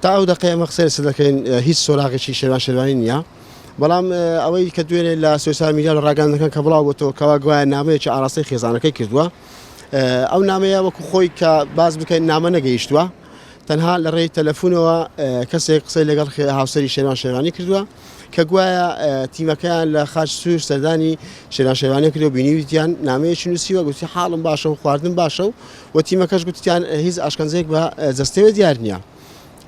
تا ئەو دەقەی ئەمە قسەی لەسەر دەکەین هیچ سۆراغێکی شێروان شێروانی نییە بەڵام ئەوەی کە دوێنێ لە سۆسیال میدیا لە ڕاگەاندنەکان کە بڵاو بۆتەوە کەوا گوایە نامەیەکی ئاراستەی خێزانەکەی کردووە ئەو نامەیە وەکو خۆی کە باز بکەین نامە نەگەیشتووە تەنها لە ڕێی تەلەفونەوە کەسێک قسەی لەگەڵ هاوسەری شێروان شێروانی کردووە کە گوایە تیمەکەیان لە خاچ سوور سەردانی شێروان شێروانی کردو بینیویتیان نامەیەکی نووسیوە گوتی حاڵم باشە و خواردن باشە و و تیمەکەش گوتیان هیچ ئاشکەنجەیەک بە جەستەوە دیار نییە.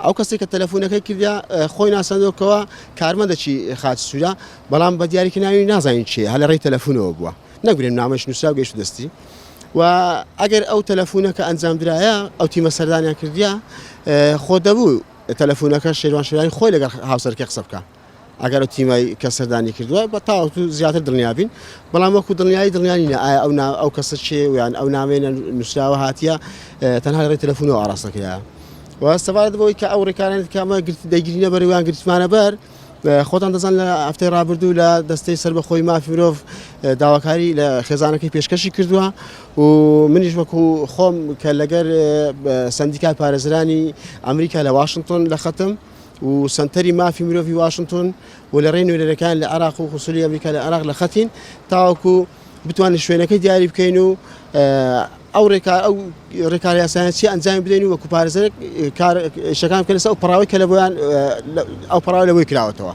ئەو کەسێک کە تەلەفۆنەکەی کردە خۆی ناساندەوە کارمەندەکی خاچ سوورە بەڵام بە دیاریکە ناوی نازانین چیە هەر لە ڕێی تەلەفۆنەوە بووە نەگرێن نامەش نووسرا و گەیشت دەستی و ئەگەر ئەو تەلەفۆنە کە ئەنجام درایە ئەو تیمە سەردانیان کردیا خۆ دەبوو تەلەفۆنەکە شێروان شێرانی خۆی لەگەڵ هاوسەرەکەی قسە بکە ئەگەر ئەو تیمای کە سەردانی کردووە بە تاوەکو زیاتر دڵنیا بین بەڵام وەکو دڵنیایی دڵنیانی نە ئایا ئەو ئەو کەسە چێ یان ئەو نامەیە نووسراوە هاتیە تەنها لە ڕێی تەلەفۆنەوە ئاراستە کرایە و سەبارەت بەوەی کە ئەو ڕێکارانە کە ئەمە دەیگرینە بەر یان گرتمانە بەر خۆتان دەزان لە هەفتەی ڕابردوو لە دەستەی سەربەخۆی مافی مرۆڤ داواکاری لە خێزانەکەی پێشکەشی کردووە و منیش وەکو خۆم کە لەگەر سندیکای پارێزرانی ئەمریکا لە واشنگتۆن لە خەتم و سەنتەری مافی مرۆڤی واشنتۆن و لە ڕێی نوێنەرەکان لە عێراق و قونسولی ئەمریکا لە عێراق لە خەتین تاوەکو بتوانین شوێنەکەی دیاری بکەین و ئەو ڕێکار ئەو ڕێکار یاسایان چی ئەنجامی بدەین و وەکو پارێزەر کار شەکان بکەن لەسەر ئەو پەڕاوەی کە لە بۆیان ئەو پەڕاوە لە بۆی کراوەتەوە.